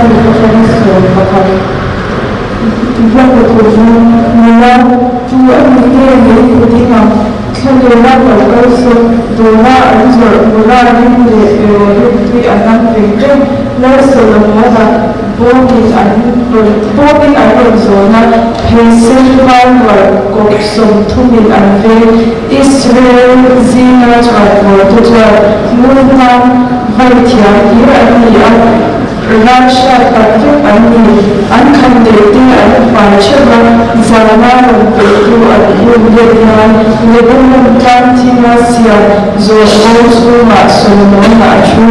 Atanga 11 Hla pathumna, Nula, tu a ni nge mei kut ding ang? Thlalera lo kal sawn, dawra an zawrh mura rim leh beraw rimtui a nam veng veng. Lal Solomona bawngin an rawn bawngin an rawn zawn a, pheisen var rual kawp sawmthumin an veng. Israel zinga chhuanvawrte chuan ngunhnang vai thiam hlir an ni a, ral hriat tak vek an ni. An khandaih te an fai theuh a, zana rawn peihtu an hun let nan Lebanon tlang thinga siam zawn bawm chhungah Solomona a thu.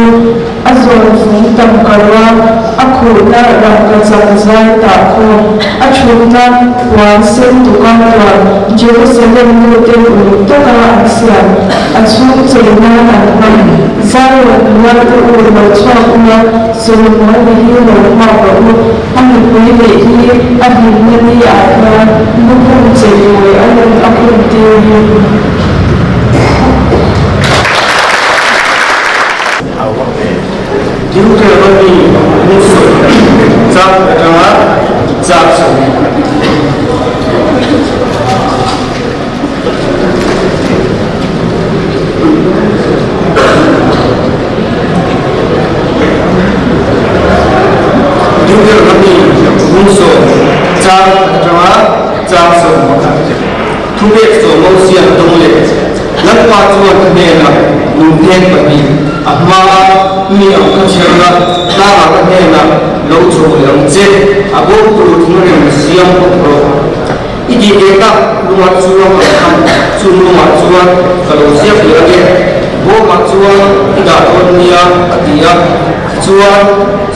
A zawn vung tangka ruang, a khuhna rangkachak zai tah khawm, a thutna puan sen tuka tuan Jerusalem nute uluk taka an siam, a chhung chei nan an hmang. Zion nula te u lo chhuak ula, Solomona hi lo hmuak rawh u, a nupui neih hi a hlimna ni ah hian lukhum cheimawi a rawn a khum tir hi. Deuteronomy lungsawi chang atanga chang sawmhnih. Deuteronomy lungsawi chang atanga chang 11. Thupek sawm Mosia dawng leh Lalpa chuan a hnenah lungphek pahnih a hmaa mi ang kha chhiarna tlangah ka hnenah lo chho leh ang che, a bawm tur thingrem siam bawk rawh. I tih ve tak lungah chuan ang khan chung lungah chuan ka lo ziak leh ange, bawmah chuan i dah dawn nia a ti a. Tichuan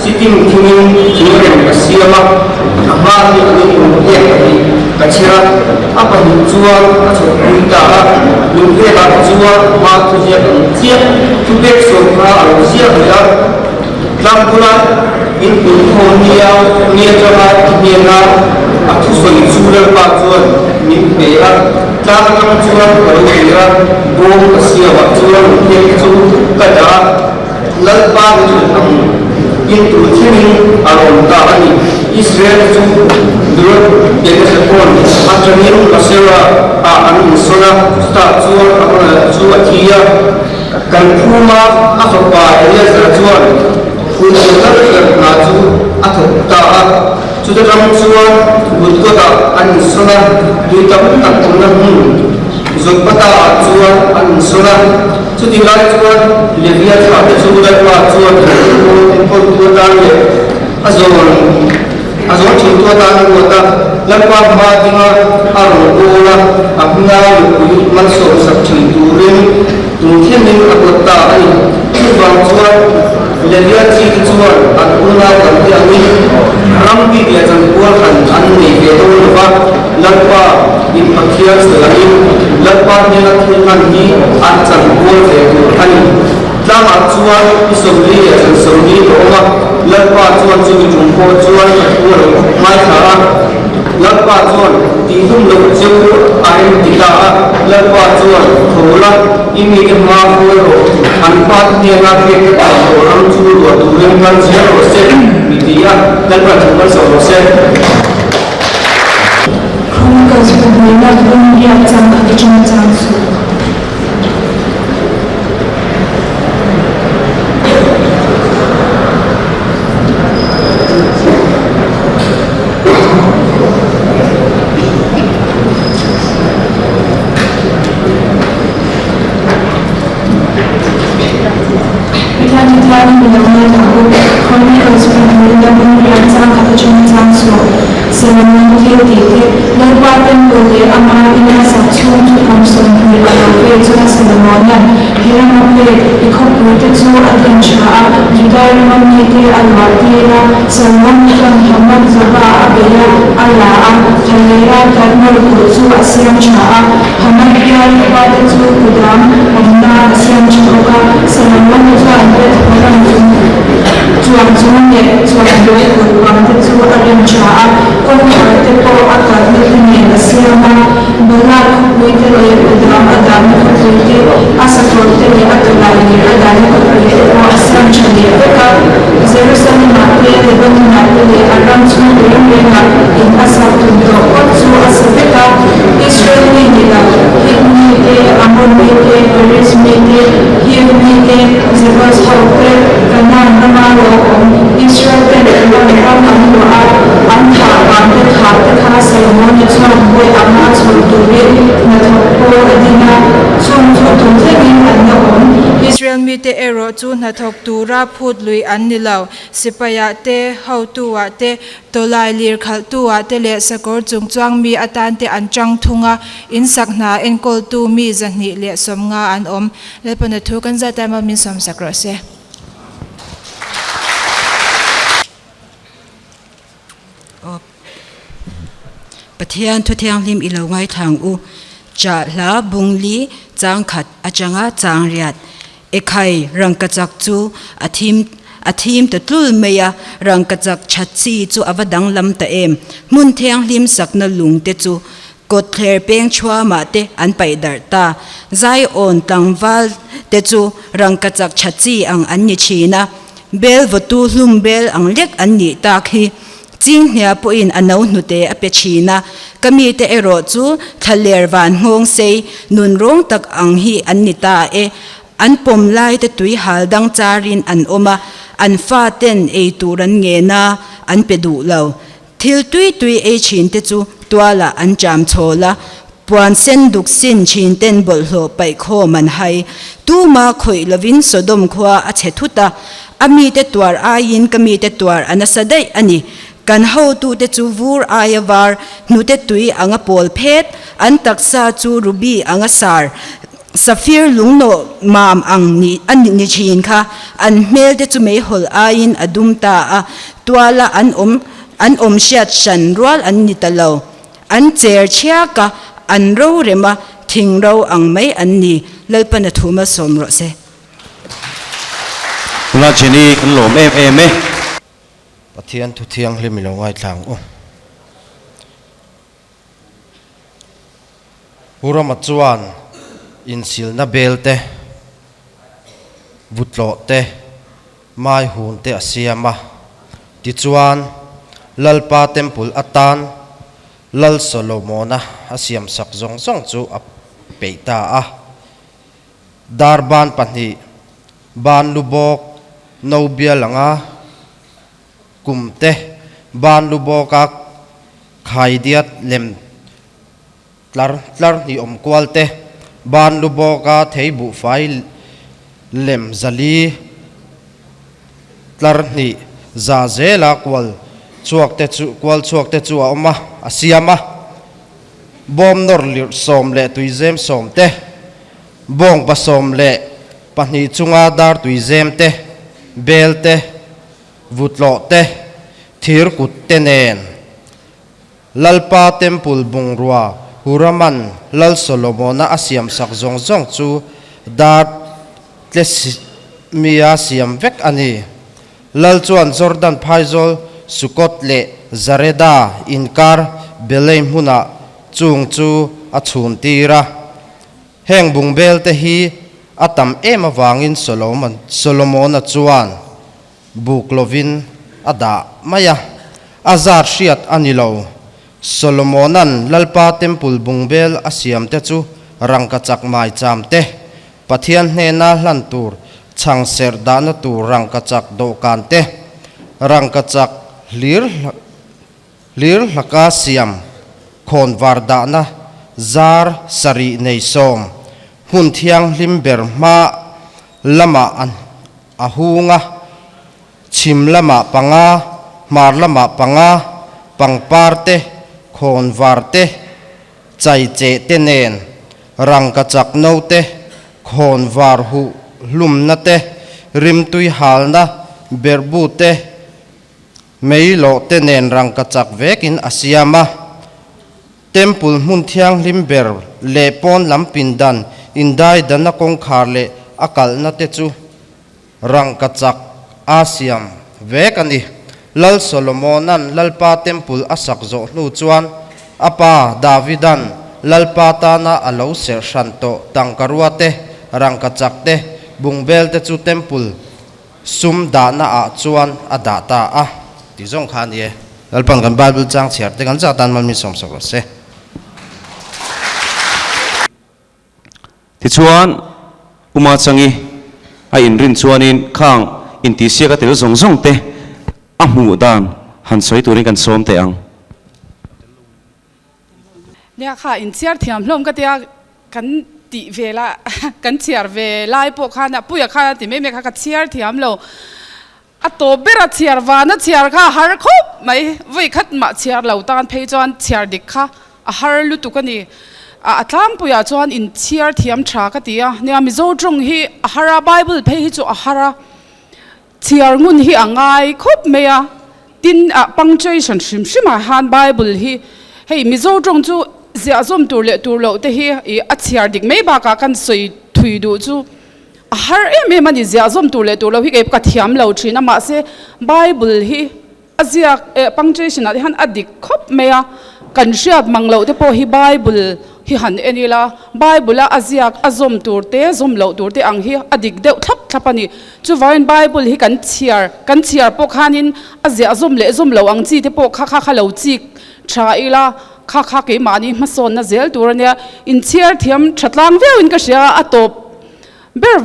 Sitim thingin thingrem ka siam a, a hma hi a lo lungphek pahnih ka chher a, a pahnih chuan a chhawkpui ta a, lungphekah te chuan a hma thuziak ang chiah thupek sawm kha a lo ziak leh a. Tlangpula inkulhkhawm nia ni atanga i hnena a thusawi chu Lalpa chuan min pe a, tlang atang chuan ka lo kir a, bawm ka siamah chuan lungphek te chu ka dah a. Lalpa ni thut ang in tur thlengin a rawn ta a ni. Israel te chu Durot Bethlehem atangin Masera ah an insawn a, chutah chuan Arona chu a thi a. Kan phuma a fapa Eleazar chuan phunchawlh lar lar hna chu a thawk ta a. Chuta tang chuan Gudgodah an insawn a, tui tam tak awmna hmun Jotbata ah chuan an insawn a. Chutih lai chuan Levia thlahte chu Lalpa chuan enkawltu atan leh a zawn a zawn thintu atan a ruat a. Lalpa hma dinga a rawn kawl a, a hminga mipui malsawm sak thin turin tun thlengin a ruat ta a ni. Chuvang chuan Levia chite chuan an unau dangte angin ram bik leh chanpual hran an nei ve dawn lo va, Lalpa in Pathian sawi angin Lalpa hnena thil hman hi an chanpual ve tur a ni. Tlangah chuan i sawmli leh chan sawmli ka awm a, Lalpa chuan chumi tum pawh chuan ka thu a lo ngaithla a. Lalpa chuan tihhlum loh che u a rem ti ta a, Lalpa chuan tho la, i mite hma hruai rawh, an fate hnena pek ka tan tawh ram chu luah turin kal zel rawh se, mi ti a, Lalpa thu malsawm rawh se. Chronicles pahnih lak rawng biak chang khat atanga chang suh. Pathian Pathian mi lo ngaithla u. Chronicles pahnih lak rawng biak chang khat atanga chang suh. Solomon thil tih te, Lalpa Temple leh ama ina sak chhung chu kum 20 a lo vei chuan Solomona'n Hirama pek i khawpui te chu a din tha a, Juda rama mite a luah tir a. Solomon chuan Hamath Zobah a bei a, a la a, Thalera Tadmor kulh chu a siam tha a, Hamath bial khua te chu kudam awmna a siam tha bawk a. Solomon chuan Beth Horon chung chuan chung leh chuan hnuai kulh bang te chu a rem tha a, kawngkhar te pawh a kalna te nen a siam a. Bala khawpui te leh kudam a dahna khawpui te, a sakawr te leh a tawlai lir a dahna khawpui te pawh a siam tha leh vek a. Jerusalem-ah te. Solomon inah te leh a ram chhung reng rengah in a sak tum tawh phawt chu a sa vek a. Israel mi ni lo, Hit mi te, Amon mi te, Periz mi te, Hiv mi te, Jebus ho te, Kanaan rama lo awm Israel ten Kanaan ram an luah a, an thah vang te thah te kha Solomona chuan bawi anga chhawr turin hnathawk pawl a din a, chung chu tun thlengin an la awm. Israel mite erawh chu hnathawk tura phut lui an ni lo. Sipaiah te, hotuah te, tawlai lir khalhtuah te leh sakawr chungchuang mi atan te an chang thung a, in sak hna enkawltu mi 250 an awm. Lalpana thu kan zat a, Malmin sawmsak rawh se. Pathian thu thianghlim i lo ngaithlang u. Chah hla bung li chang khat atanga chang riat. Ekhai rangkachak chu a thim a thim ta tlul mai a, rangkachak that chi chu a va danglam ta em. Hmun thianghlim sakna lung te chu kawtthler peng chhuamah te an paih darh ta. Zaiawn tlangval te chu rangkachak that chi ang an ni thin a. Bel vawtu hlum bel ang lek an nih tak hi. Chinghnia pawhin a no hnute a pe thin a, ka mite erawh chu thlaler van nghawng sei nun rawng tak ang hi an ni ta e. An pawm laite tui hal dang charin an awm a, an faten ei tur an ngen a, an pe duh lo. Thil tui tui ei thin te chu tualah an cham chhawl a, puan sen duk sin thin ten bawlhhlawh paih khawm an hai. Tuma khawih lovin Sodom khua a chhe thut a, a mite tuar aiin ka mite tuar a nasa daih a ni. Kan hotute chu vur aia var, hnute tui anga pawl phet, an taksa chu ruby anga sar, safir lungnawh mam ang ni a ni thin kha. An hmel te chu meihawl aiin a dum ta a, tuala an awm an awm hriat hran rual an ni ta lo. An cher chhiak a, an ro rem a, thing ro ang mai an ni. Lalpana thu malsawm rawh se. Nula Jenny kan lawm em em e. Pathian thu thianghlim i lo ngaithla ang u. Pu Rama chuan insilna bel te, vutlawh te, mai hun te a siam a. Tichuan, Lalpa Temple atan Lal Solomona a siamsak zawng zawng chu a peih ta a. Dar ban pahnih, ban lu bawk, no bial anga kum te, ban lu bawka khaidiat lem tlar tlar hnih awm kual te, ban lu bawka thei buhfai lem zali tlar hnih za zela kual chhuak te chu kual chhuak te chu a awm a, a siam a. Bawm nawr lirh sawm leh tuizem sawm te, bawngpa sawm leh pahnih chunga dar tuizem te, bel te, vutlawh te, thir kut te nen Lalpa Temple bungrua Huraman Lal Solomona a siamsak zawng zawng chu dar tle mia siam vek a ni. Lal chuan Jordan phaizawl Sukkoth leh Zareda inkar Belei hmunah chung chu a chhun tir a. Heng bungbel te hi a tam em avangin Solomona chuan buk lovin a dah mai a, a zat hriat a ni lo. Solomona'n Lalpa Temple bungbel a siam te chu rangkachak maicham te, Pathian hnena hlan tur chhang serh dahna tur rangkachak dawhkan te, rangkachak hlir hlir hlaka siam khawnvar dahna zar sarih nei sawm hmun thianghlim ber hma lamah a hung a, chhim lamah panga, hmar lamah panga, pangpar te, khawnvar te, chai cheh te nen, rangkachak no te, khawnvar huh hlumna te, rimtui halna berhbu te, mei lawh te nen rangkachak vekin a siam a. Temple hmun thianghlim ber leh pawn lam pindan indaidana kawngkhar leh a kalhna te chu rangkachak a siam vek a ni. Lal Solomona'n Lalpa Temple a sak zawh hnu chuan a pa Davida'n Lalpa tana a lo serh hran tawh tangkarua te, rangkachak te, bungbel te chu Temple sum dahna ah chuan a dah ta a. Tih zawng kha a ni e. Lalpan kan Bible chang chhiar te kan zah tan mal min sawm sak rawh se. Tichuan, Uma Changi a inrin chuanin khang intihsiak a tel zawng zawng te a hmuh dan han sawi turin kan sawm teh ang. Nia kha inchhiar thiam hlawm ka tia kan tih ve la kan chhiar ve lai pawh khan a puia khan a ti mai mai kha ka chhiar thiam lo. A tawp ber a chhiar van a chhiar kha a har khawp mai, vawi khat mah chhiar lo tan phei chuan chhiar dik kha a har lutuk a ni. A tlangpuiah chuan in chhiar thiam tha ka ti a, nia Mizo tawng hi a har a, Bible phei hi chu a har a, chhiar ngun hi a ngai khawp mai a, tin ah punctuation hrim hrim ah hian Bible hi hei Mizo tawng chu ziah zawm tur leh tur loh te hi ih a chhiar dik mai bakah kan sawi thui duh chu. A har em em a ni, ziah zawm tur leh tur lo hi kei ka thiam lo thin a, mahse Bible hi a ziak eh punctuation ah te hian a dik khawp mai a, kan hriat mang loh te pawh hi Bible hi han en ila, Bible a a ziak a zawm tur te zawm loh tur te ang hi a dik deuh thlap thlap a ni. Chuvangin Bible hi kan chhiar kan chhiar pawh khanin a ziah zawm leh zawm loh ang chi te pawh kha kha kha lo chik tha ila, kha kha keimahni hmasawnna zel tur a nia, inchhiar thiam tha tlang viauin ka hria a, a tawp Ber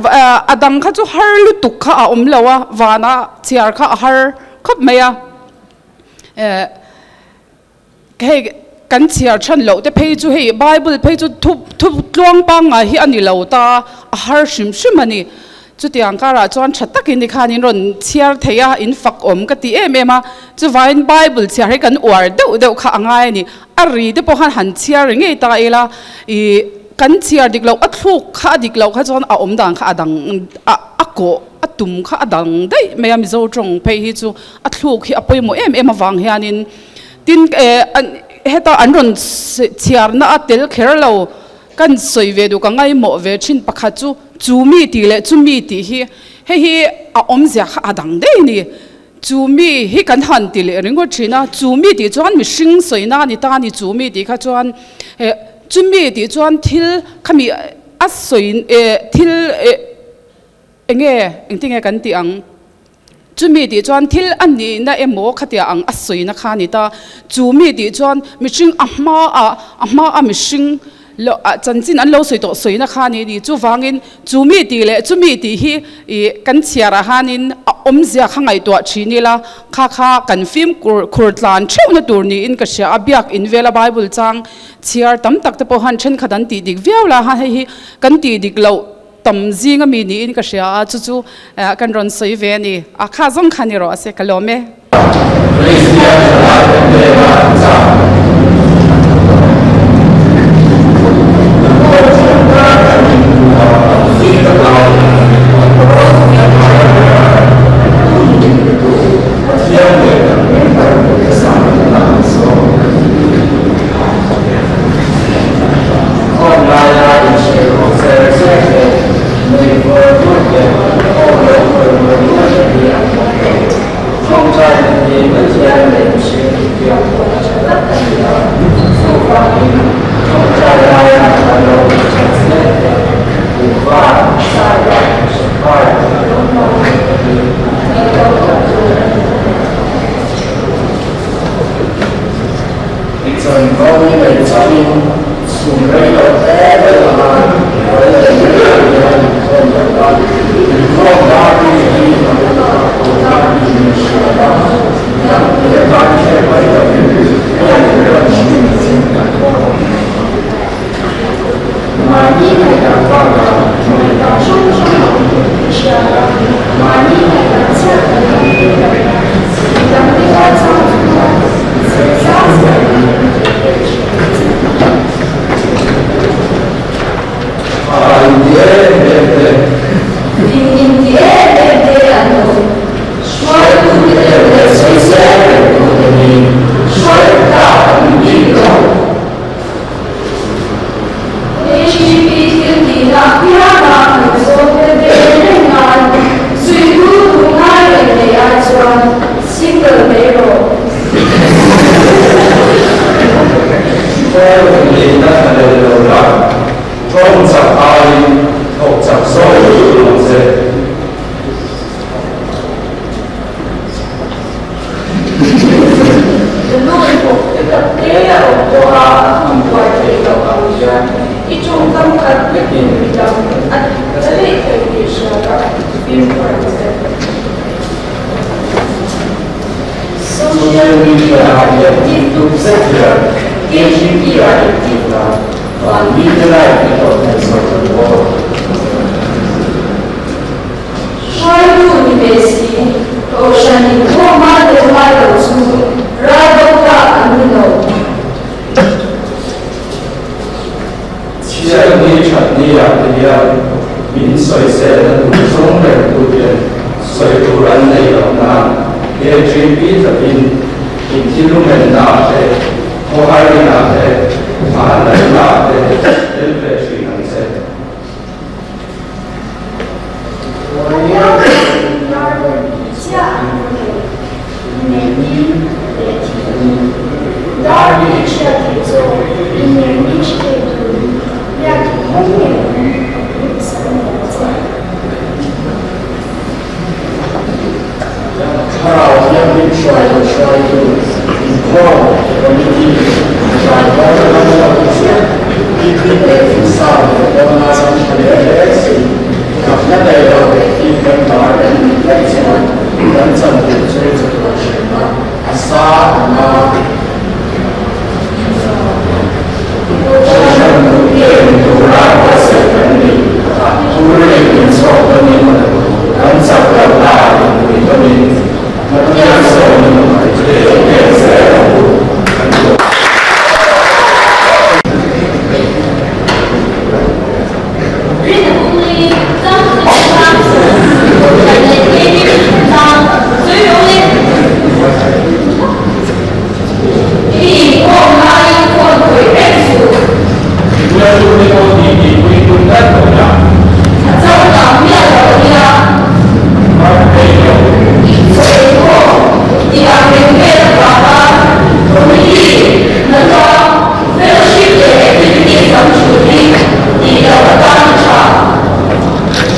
a dang kha chu har lutuk kha a awm lo a, vana chhiar kha a har khawp mai a. Hei kan chhiar chhan loh te phei chu hei Bible phei chu thu thu tluang pangngai hi a ni lo ta, a har hrim hrim a ni. Chutiang karah chuan tha takin ni khan in rawn chhiar thei a, in fak awm ka ti em em a. Chuvangin Bible chhiar hi kan uar deuh deuh kha a ngai a ni. A ri te pawh khan han chhiar ri ngei ta ila ih kan chhiar dik loh a thluk kha a dik loh kha chuan a awm dan kha a dang a a kawh a tum kha a dang daih mai a Mizo tawng phei hi chu a thluk hi a pawimawh em em avang hianin tin eh heta an rawn chhiarna a tel kher lo kan sawi ve duh ka ngaimawh ve thin pakhat chu chu mi tih leh chu mi tih hi hei hi a awmzia kha a dang daih a ni. Chu mi hi kan han ti leh ringawt thin a, chu mi tih chuan mihring sawina a ni ta a ni, chu mi tih kha chuan eh chu mi tih chuan thil khami a sawi eh thil eh eng nge engtin nge kan tih ang, chu mi tih chuan thil a nihna emaw khatia ang a sawina kha a ni ta, chu mi tih chuan mihring a hma ah a hma a mihring Lo ah chanchin an lo sawi tawh sawina kha a ni ni. Chuvangin chu mi tih leh chu mi tih hi ih kan chhiarah hianin a awmzia kha ngaihtuah thin ila, kha kha kan fimkhur khur tlan theuhna tur niin ka hria a. Biak in vela Bible chang chhiar tam tak te pawh han thenkhat an tih dik viau la han hei hi kan tih dik loh tam zinga mi niin ka hria a, chu chu kan rawn sawi ve a ni. A kha zawng kha ni rawh se ka lawm e. Kristian thalaite hnena an chah. Fimkhur ang che. Social media-ah inactive tum zet hian KGP-ah active la, van mite like i hlawh hmel zawk lo maw? Hruaitu ni ve si, Kohhran inkhawma tel ngai lo chu ral bo tlak an ni lo. Chhiatni thatni-ah te hian min sawiselna tur zawng reng tuten sawi tur an nei loh nan KGP takin inthilumennaah te, khawharinah te, hmanlaihnaah te tel ve thin ang che. Thlarau Thianghlim hruai lo hruaitu inkhawm committee zaipawl ram lo chiah picnic leh futsal leh dawna ram tha hle hle si chakna nei lo leh team member kan nih tlat chuan kan chan tur chu chatuan hremna a sa ang a. Kohhran duhten tura buatsaih kan ni. Thurei inchhawk dawnin kan chak lohna inpui dawnin Pathian sawmin thei zel ang u kan ti. Rin Ungli, Chang Chang Chang, Kohhran leh KTP chungchang sawi rawh le. I inkhawm laiin phone khawih reng suh. Bialtu te pawh tih tih pui tum tlat lo ila. A changkang miah lo nia. Mar thei lo. Sawi inkhawm tih ang reng vel avanga committee, hnathawk, fellowship leh activities dang thu hi tih loh atan a tha.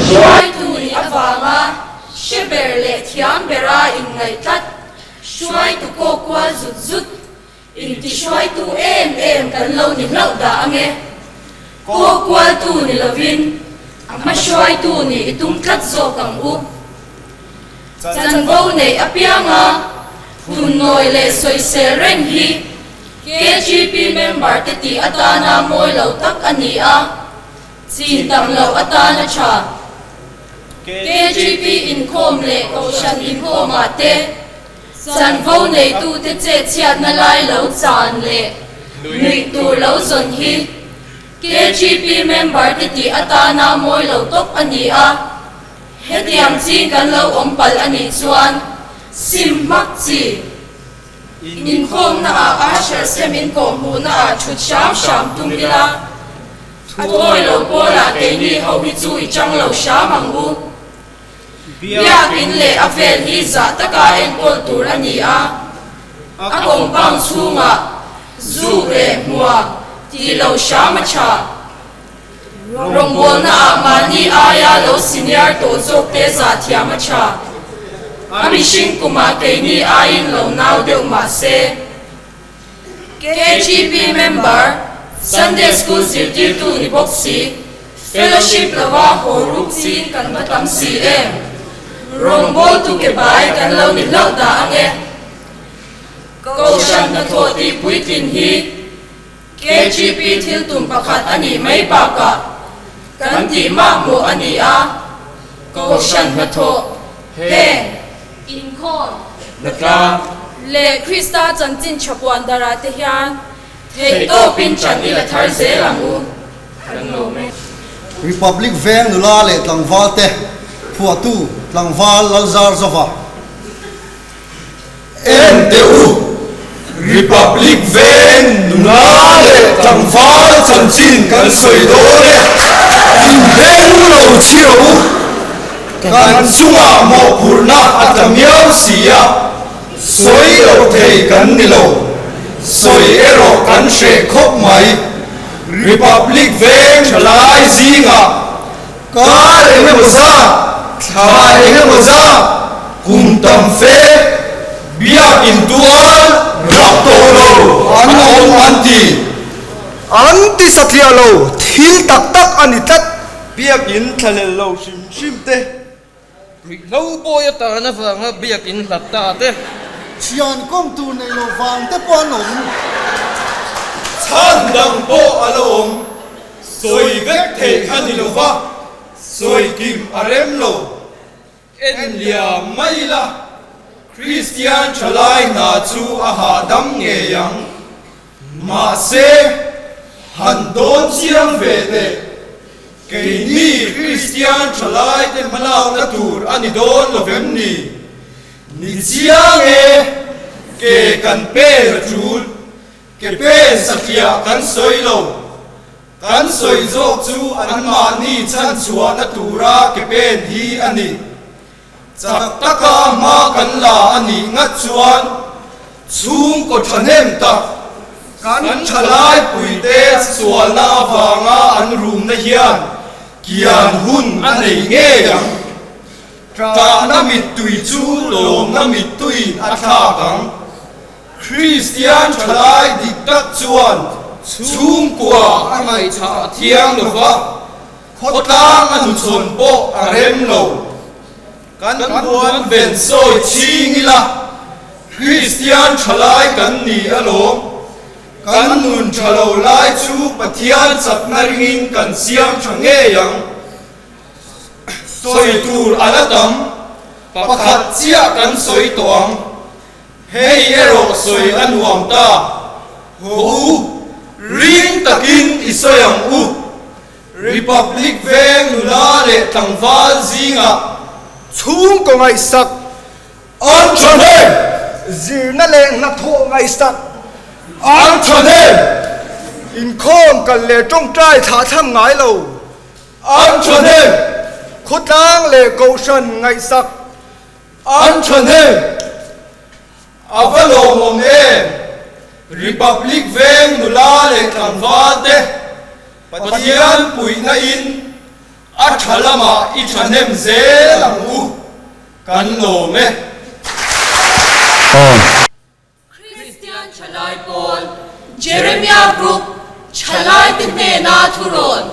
Hruaitu nih avanga hre ber leh thiam bera inngaih tlat Hruaitu kaw kual zut zut, intihruaitu em em kan lo ni hlauh dah ange. Kaw kualtu ni lovin a hmahruaitu nih i tum tlat zawk ang u. Chanvo neih apianga phunnawi leh sawisel reng hi KGP member te tih atana mawi lo tak a ni a, chin tam loh atana tha. KGP inkhawm leh Kohhran inkhawmah te chanvo neitute chetchhiatna lai lo chan leh nuih tur lo zawn hi KGP member te tih atana mawi lo tawp a ni a. Hetiang ching kan lo awm palh a nih chuan sim hmak chi inkhawmna ah usher sem inkawhhmuhna ah thut hram hram tum ila. Thuawi lo pawlah keini ho hi chu i chang lo hram ang u. Biakin leh a vel hi zah taka enkawl tur a ni a, a compound chhungah zuk leh hmua tih lo hram a tha. Rawngbawlnaah mahni aia lo senior tawh zawk te zah thiam a tha. A mihring kumah keini aiin lo nau deuh mah se. KGP member, Sunday School zirtirtu ni bawk si, Fellowship lova haw ruk chin kan va tam si em? Rawngbawltu ke bai kan lo ni hlauh dah ang e. Kohhran hnathawh tih puitlin hi KGP thil tum pakhat a nih mai bakah kan tih makmawh a ni a, Kohhran hnathawh heng inkhawm Hnatlang leh Krista chanchin thapuan darah te hian theihtawpin ṭan i la thar zel ang u. Kan lawm e. Republic Veng nula leh tlangval te phuahtu tlangval Lalzar Zova. En teh u, Republic Veng nula leh tlangval chanchin kan sawi dawn e, in beng lo chhi rawh u. Kan chungah mawhphurhna a tla miau si a, sawi loh thei kan ni lo. Sawi erawh kan hreh khawp mai. Republic Veng thalai zingah kar engemaw zat, thla engemaw zat, kum tam fe biakin tual rap tawh lo an awm an ti. An ti satliah lo, thil tak tak a ni tlat. Biakin thlahlel lo hrim hrim te. Ruihhlo bawi atan avanga biakin hlat ta te. Thian kawm tur nei lo vang te pawh an awm. Chhan dang pawh a lo awm. Sawi vek theih a ni lo va, sawi kim a rem lo. En liam mai ila, Kristian thalai hna chu a hahdam ngei ang. Mahse, han dawn chiang ve teh, keini Kristian thalaite hmalakna tur a ni dawn lo vem ni? Ni chiang e, ke kan pen a tul, ke pen satliah kan sawi lo. Kan sawi zawk chu anmahni chhanchhuahna tura ke pen hi a ni. Chak taka hma kan la a nih ngat chuan chhungkaw thahnem tak kan thalai puite sualna avanga an rumna hian kian hun a nei ngei ang. Ṭahna mittui chu lawmna mittuiin a thlak ang. Kristian thalai dik tak chuan chhungkua a ngaihthah thiang lo va. Khawtlang a hnuchhawn pawh a rem lo. Kan puan ven sawi chhing ila, Kristian thalai kan ni alawm. Kan nun tha lo lai chu Pathian chakna ringin kan siam tha ngei ang. Sawi tur a la tam, pakhat chiah kan sawi tawh ang. Hei erawh sawi a nuam ta. Haw u, ring takin i sawi ang u. Republic veng nula leh tlangval zingah. Chhungkaw ngaihsak. An tha hnem! Zirna leh hnathawh ngaihsak. An tha hnem! Inkhawm kal leh tawngtai thlahthlam ngai lo. An tha hnem! Khawtlang leh kohhran ngaihsak. An tha hnem! A va lawmawm em! Republic veng nula leh tlangval te Pathian puihna in a tha lamah i thahnem zel ang u, kan lawm e. Kristian Thalai Pawl, Jeremiah Group, Thalaite hnena thurawn.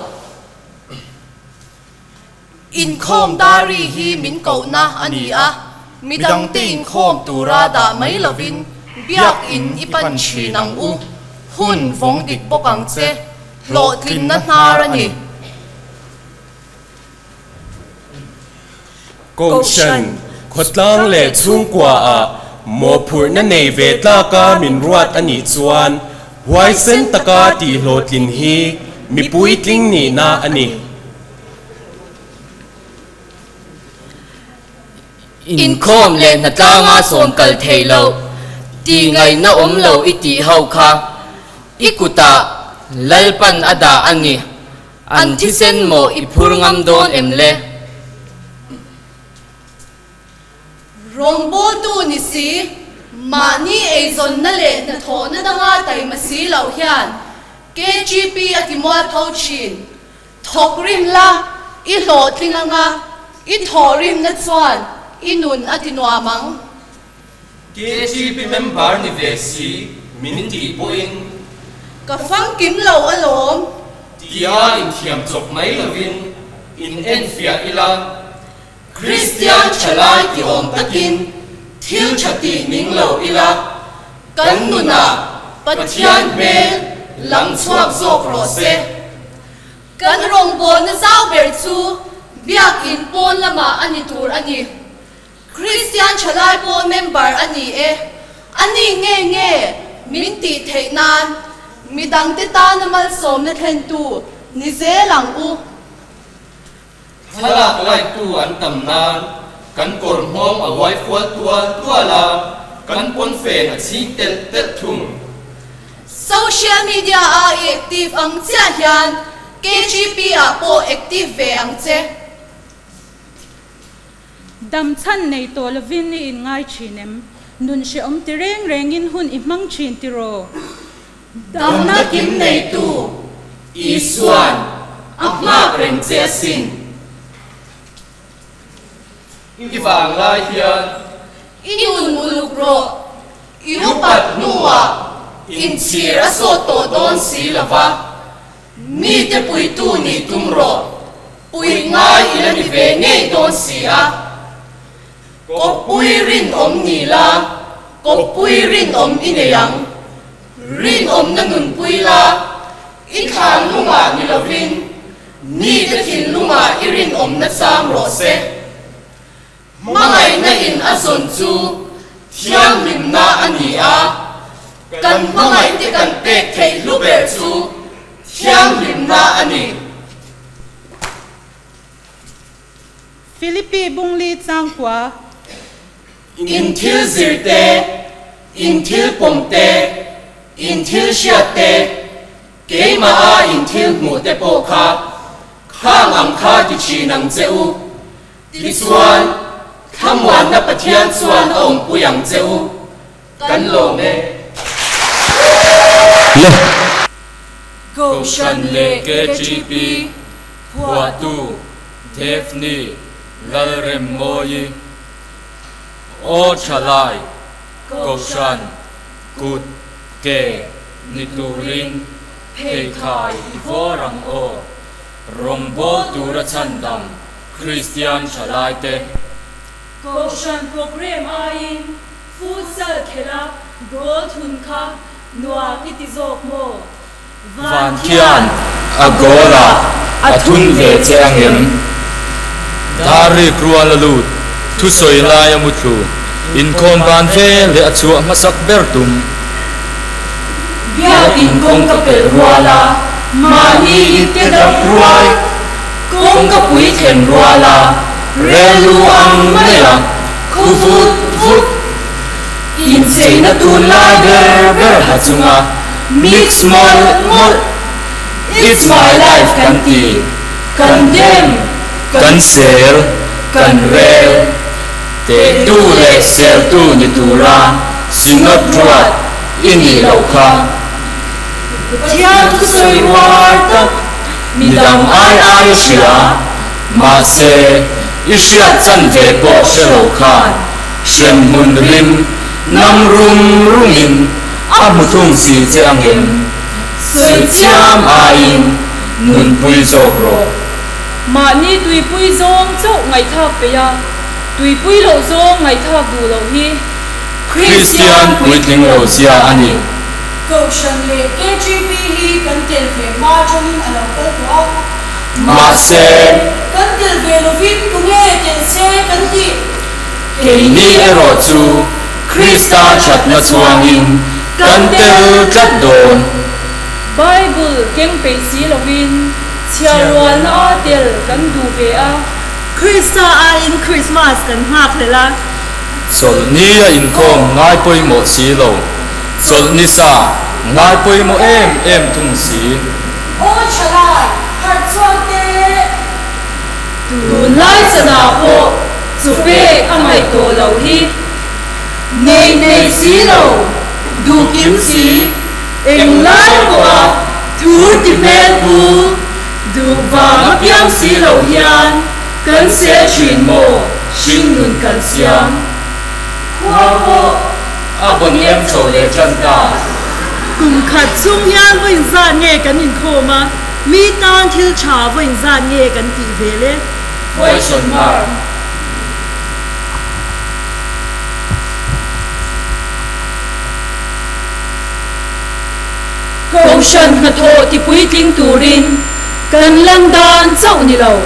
Inkhawm dari hi min kohna a ni a, midangte inkhawm tura dah mai lovin biakin i pan thin ang u, hun vawng dik bawk ang che, hlawhtlinna hnar a ni. Kohhran, khawtlang leh chhungkuaah mawhphurhna nei ve tlaka min ruat a nih chuan huaisen taka tihhlawhtlin hi mipui tling nihna a ni. Inkhawm leh hnatlanga sawm kal thei lo, tih ngaihna awm lo i tih ho kha i kutah Lalpan a dah a ni. An thisen maw i phur ngam dawn em le? Rawngbawltu ni si, mahni eizawnna leh hnathawhna danga taima si loh hian KGP a ti mualpho thin. Thawk rim la, i hlawhtling anga, i thawhrimna chuan i nun a ti nuam ang. KGP member ni ve si min tih pawhin. Ka famkim lo alawm. Tia inthiam chawp mai lovin in enfiah ila. Kristian thalai ti awm takin thil tha tih ning lo ila, kan nunah Pathian hmel lang chhuak zawk rawh se. Kan rawngbawlna zau ber chu Biakin pawn lamah a ni tur a ni. Kristian thalai pawl member a ni e. A ni nge nge min tih theih nan midangte tana malsawmna thlentu ni zel ang u. Thlalak like tu an tam nan kan kawr hmawng a uai fual tual tual a, kan pawnfen a chhing telh telh thung. Social media a i active ang chiah hian KGP ah pawh active ve ang che. Dam chhan nei tawh lovin i inngai thin em? Nun hrehawm ti reng rengin hun i hmang thin tiraw? Damna kim neitu Isua'n a nghak reng che asin. I vang lai hian. I nun uluk rawh, i upat hnuah inchhir a sawt tawh dawn si lova. Mite puitu nih tum rawh, puih ngai i la ni ve ngei dawn si a. Kawppui rinawm ni la, kawppui rinawm i nei ang. Rinawmna nunpui la, i thlan lungah ni lovin, mite thinlungah i rinawmna chang rawh se. Hmangaihna in a zawn chu thianghlimna a ni a, kan hmangaihte kan pek theih hlu ber chu thianghlimna a ni. Philippi Bungli Changkua. In thil zir te, in thil pawm te, in thil hriat te, keimaha in thil hmuh te pawh kha khang ang kha ti thin ang che u. Tichuan, thlamuanna Pathian chuan a awmpui ang che u. Kan lawm e. Le. Kohhran leh KGP phuahtu Daphne Lalremmawi, Aw Thalai, Kohhran kut ke ni turin pheikhai i vawr ang aw, rawngbawl tura chhandam Kristian thalaite. Kohhran programme aiin Futsal khelh a goal thun kha nuam i ti zawk maw? Van khian a goal ah a thun ve che angem? Darrik rual a lut, thusawi lai a muthlu, inkhawm ban ve leh a chhuah hmasak ber tum. Biakin kawng ka pelh rual a, mahni ip te dap ruai, kawng ka pui thlen rual a, rel lu ang mai a, khu vut vut. Incheina tunlai ber ber ha chunga mix mawlh mawlh, It's my life kan ti, kan dem, kan sel, kan rel, tehtu leh seltu ni tura Synod ruat i nih loh kha. Pathian thusawi uar tak midang ai ai hria, mahse i hriat chan ve pawh hre lo khan hremhmun rim nam rum rumin a hmu thung si che angem? Sawi chiam aiin nunpui zawk rawh. Mahni tuipui zawng chauh ngaihthlak peih a, tuipui loh zawng ngaihthlak duh loh hi Kristian puitling lo zia a ni. Kohhran leh KGP hi kan tel ve hma atangin a lo kal tawh a. Mahse. Kan tel ve lovin tunge tel se kan tih? Keini erawh chu Krista thatna chuangin kan tel tlat dawn. Bible keng peih si lovin chhiar rualna a tel kan duh ve a. Krista aiin Krismas kan nghak hlel a. Chawlhni a inkhawm ngai pawimawh si lo. Chawlhni sa ngai pawimawh em em thung si. Aw thalai, harh chuan teh. Tunlai chanah pawh chu pek a ngaih tawh loh hi. Nei nei si lo, duh kim si, englai pawha thur ti hmel pu, duh vang a piang si lo hian kan sel thin maw hringnun kan siam. Khua pawh A bon em chho leh tan ta. Kum khat chung hian vawiin zat nge kan inkhawm a, mi tan thil tha vawiin zat nge kan tih ve le? Question mark. Kohhran hnathawh tipuitling turin kan lan dan chauh ni lo.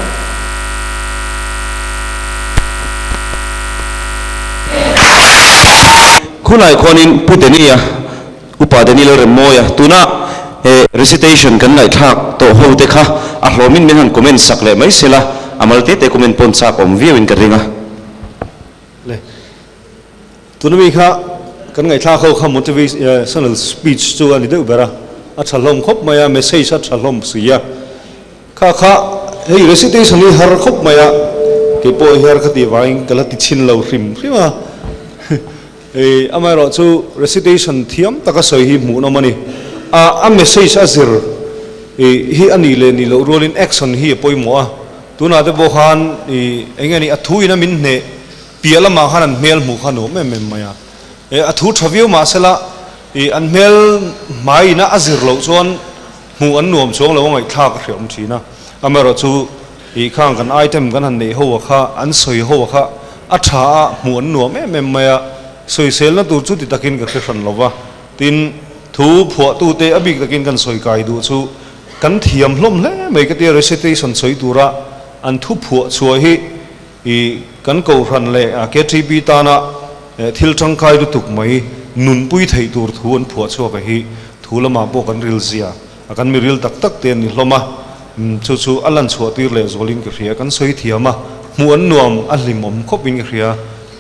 Khulai khuanin Pu Denia, Upa Deni Lalremmawia, tuna he recitation kan ngaihthlak tawh ho te kha a hlawmin min han comment sak leh mai sela, a mal te te comment pawn chak awm viauin ka ring a. Le, tuna mi kha kan ngaihthlak ho kha motivational speech chu a ni deuh ber a, a tha hlawm khawp mai a, message a tha hlawm si a. Kha kha hei recitation hi har khawp mai a, kei pawh hi har ka tih vangin ka la ti chhin lo hrim hrim a. Hei amaherawh chu recitation thiam taka sawi hi hmuhnawm a ni. A a message a zir hi a nih leh nih loh rualin action hi a pawimawh a. Tunah te pawh khan ih eng nge ni a thu in a min hneh piah lamah khan an hmel hmuh kha a nuam em em mai a. A thu tha viau mahsela ih an hmel hmai ina a zir loh chuan Hmuh an nuam chuang lo a ngaihthlak a hriam thin a, amaherawh chu ih khang kan item kan han neih ho a kha an sawi ho a kha A tha a, hmuh an nuam em em mai a, sawiselna tur chu ti takin ka hre hran lo va. Tin, thu phuahtute a bik takin kan sawi kai duh chu kan thiam hlawm hle mai ka tia recitation sawi tura an thu phuah chhuah hi i kan kohhran leh KTP tana thil tangkai lutuk mai nunpui theih tur thu an phuah chhuak a hi thu lamah pawh kan ril zia a kan mi ril tak tak te an ni hlawm a, chu chu a lan chhuah tir leh zualin ka hria kan sawi thiam a, hmuh an nuam a hlimawm khawpin ka hria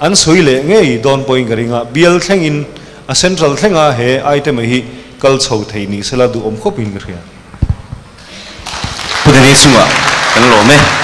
an sawi leh ngei dawn pawhin ka ring a, bial thlengin A central thlenga he item a hi kal chho thei ni sela duhawm khawpin ka hria. Pu Denny chungah kan lawm e.